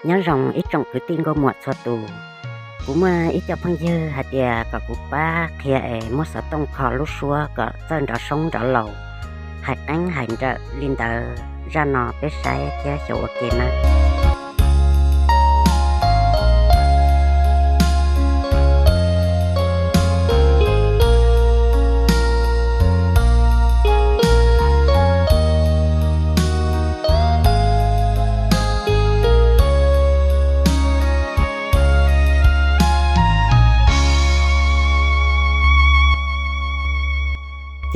Nyob zoo ib tsoom kwv tij nkauj muam txhua tus. Kuv muaj ib co phooj ywg hais tias kom kuv pab qhia es muab xov tooj kho lub suab kom txawj nrov soob nrov laus. Hais qeeb hais nrawm li ntawd, zaj no peb saib thiab xyaum ua ke nawb.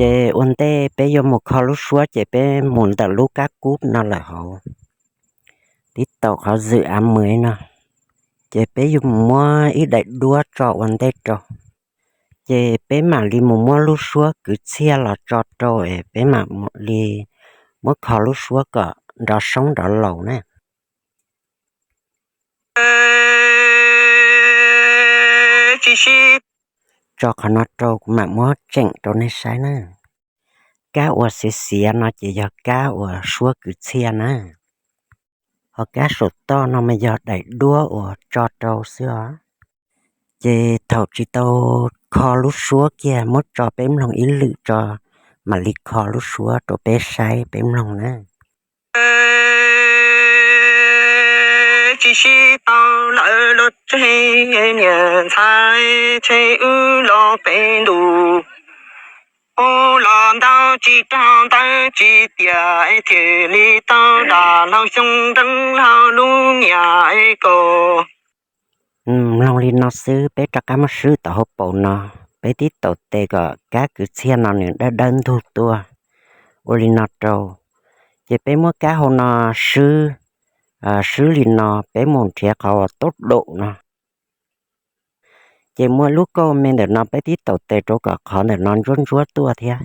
Ces ua ntej peb yuav mus kho lub suab ces peb mus ntawm lub kab kub no lawm hauv, tib taum qhov zwm av mws no, ces peb yuav mus muab ib daim duab tso ua ntej rau. Ces peb mam li mus muab lub suab kwv txhiaj los tso rau es peb mam li muab kho lub suab kom nrov soob nrov laus na. Tso qhov no rau kuv mam muab tseem rau nej saib na. Kab uas xiav xiav no ces yog kab uas suab kwv txhiaj na. Ho kab saum toj no mas yog daim duab uas tso rau xwb os. Ces thaum tsis tau kho lub suab kiag muab tso peb mloog ib lwm tso, mam li kho lub suab rau peb saib peb mloog na. Tsis sib tau lawm los tseg niam ntxhais, tseg wb los pem ntus. Ub los ntau tsis raug ntawv tsis tiam, thiaj li tau dam laug xyoo nreeb laug lub niam es kaus. Mloog li no xwb, peb rov qab muab swb tom hauv paus no, peb tib taum tes kom kab kwv txhiaj no nws dawb dawb ntug tuaj. Ua li no rau, ces peb muab kab hauv no swb, swb li no, peb mus nrhiav qhov uas tub daum no. Ces muaj lub kauj me ntawm no, peb tib taum tes rau kom qhov ntawm no ntsuab ntsuab tuaj thiab.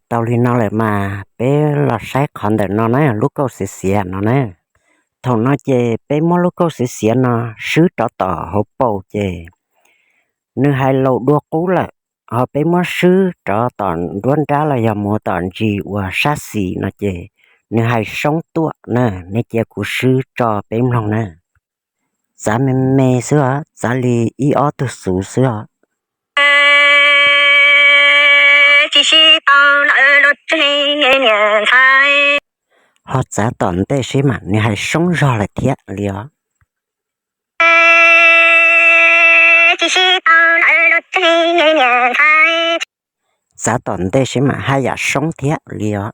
Tau li no lawm mas peb los saib qhov ntawm no na, lub kauj xiav xiav no na. Thaum no ces peb muab lub kauj xiav xiav no swb rov tom hauv paus ces nws hais laus dua qub lawm. Ho peb muab swb rov tom nruab nrab los yog mus tom ntsis uas sab xis no ces nws hais soob tuaj na. Nej cia kuv swb tso peb mloog na. Txav me me xwb os, txav li ib ob tug xuv xwb os. Tsis sib tau lawm los tseg niam ntxhais. Ho txav tom ntej seb mam nws hais soob zog lawm thiab li os. Tsis sib tau lawm los tseg niam ntxhais. Txav tom ntej seb mam haj yam soob thiab li os.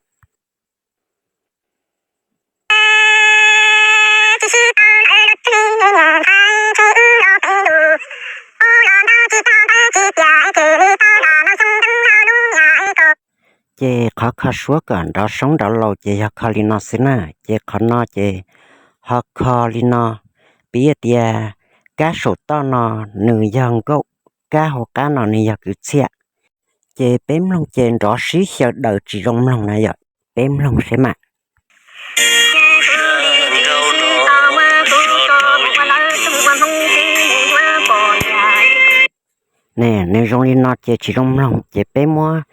Ces qhov kho suab kom nrov soob nrov laus ces yog kho li no xwb na. Ces qhov no ces ho kho li no, piv tias kab saum toj no nws yog nkauj, kab hauv qab no nws yog kwv txhiaj. Ces peb mloog ces nrov sib xyaw daws tsis zoo mloog na yom. Peb mloog seb mam. Ne, nws zoo li no ces tsis zoo mloog, ces peb muab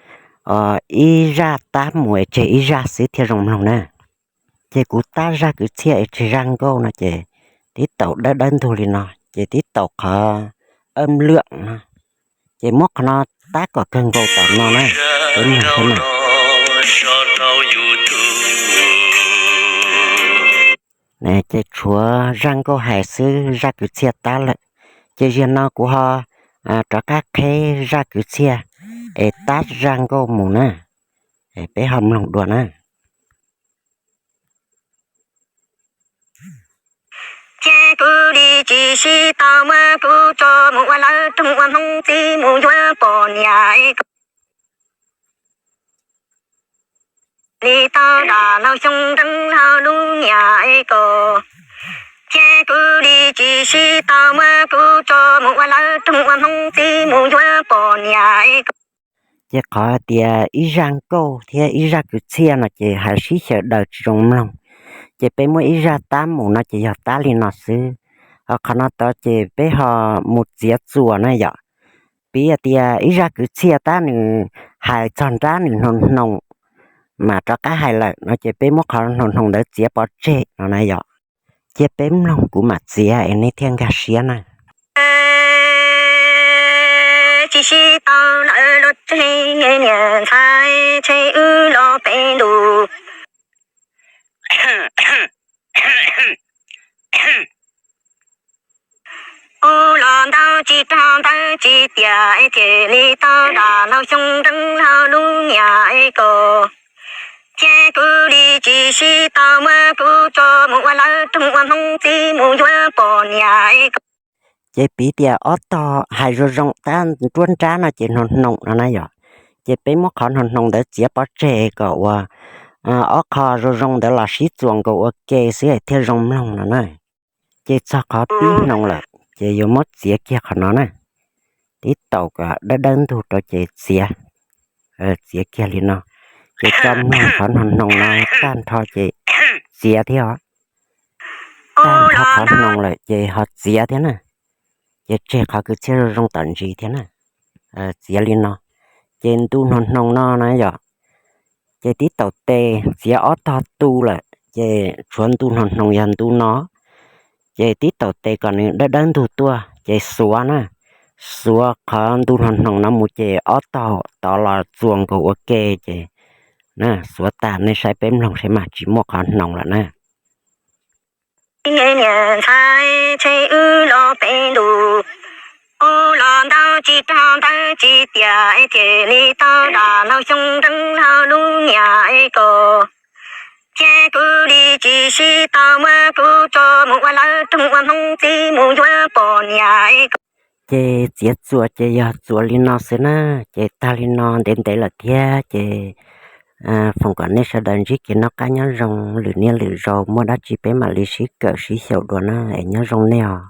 ib zaj tab mus es tseg ib zaj xwb thiaj zoo mloog na. Ces kuv tab zaj kwv txhiaj es tseg zaj nkauj no ces tib taum dawb dawb ntug li no, ces tib taum qhov wb lwm no, ces muab qhov no tab kom kawg nkaus tom no na. Peb mloog seb mam. Ces tshuav zaj nkauj hais xwb, zaj kwv txhiaj tab lawm. Ces zaum no kuv ho rov qab qheb zaj kwv txhiaj es tab zaj nkauj mus na. Peb ho mloog dua na. Ces kuv li tsis sib tau muab kuv tso mus ua lawv roog ua hmoob txib mus yuav poj niam es li tau dam laug xyoo nreeb laug lub niam es kaus. Ces kuv li tsis sib tau muab kuv tso mus ua lawv roog ua hmoob txib mus yuav poj niam es kaus. Ces qhov tias ib zaj nkauj thiab ib zaj kwv txhiaj no ces hais sib xyaw daws tsis zoo mloog, ces peb muab ib zaj tab mus no ces yog tab li no xwb. Ho qhov no tod ces peb ho mus txiav txuas na yom. Piv tias ib zaj kwv txhiaj tab nws hais txog nrab nws hnoos hnoos mas rov qab hais lawm no ces peb muab qhov hnoos hnoos ntawd txiav pov tseg no na yom. Cia peb mloog kuv mam txiav es nej thiaj nkag siab na. Tsis sib tau lawm los tseg niam ntxhais, tseg wb los peb ntus. Kuv los ntau tsis raug ntawv tsis tiam es thiaj li tau dam laug xyoo nreeb laug lub niam es kom thiab kuv li tsis sib tau muab kuv tso mus ua lawv roog ua hmoob txib mus yuav poj niam es kom. Ces piv tias ob tog hais zoo zoo tab nruab nrab no ces hnoos hnoos no na yom. Ces peb muab qhov hnoos hnoos ntawd txiav pov tseg kom ua ob qho zoo zoo ntawd los sib txuas nkaus ua ke xwb thiaj zoo mloog no na. Ces txog qhov pib hnoos lawm ces yuav muab txiav kiag qhov no na. Tib taum kom dawb dawb ntug rau ces txiav, txiav kiag li no. Ces cov mloog qhov hnoos hnoos no tag nrho ces txiav thiab os. Tag nrho qhov hnoos lawm ces ho txiav thiab na. Ces tseg qhov kwv txhiaj zoo zoo tom ntsis thiab na. Txiav li no. Ces ntu hnoos hnoos no na yom, ces tib taum tes txiav ob tog tu lawm ces tshuav ntu hnoos hnoos yog ntu no. Ces tib taum tes kom nws dawb dawb ntug tuaj ces xuav na, xuav qhov ntu hnoos hnoos no mus ces ob tog tod los txuas nkaus ua ke ces xuav tas nej saib peb mloog saib mas tsis muaj qhov hnoos lawm na. Niam ntxhais, tseg wb los peb ntus, kuv los ntau tsis raug ntawv tsis tiam es thiaj li tau dam laug xyoo nreeb laug lub niam es kom thiab kuv li tsis sib tau muab kuv tso mus ua lawv roog ua hmoob txib mus yuav poj niam es kom. Ces txiav txuas ces yog txuas li no xwb na. Ces tag li no ntev ntev lawm thiab ces foom kom nej sawv daws ntsib kev noj qab nyob zoo, lwm niaj lwm zaus muaj dab tsi peb mam li sib kawm sib xyaum dua na, es nyob zoo nej os.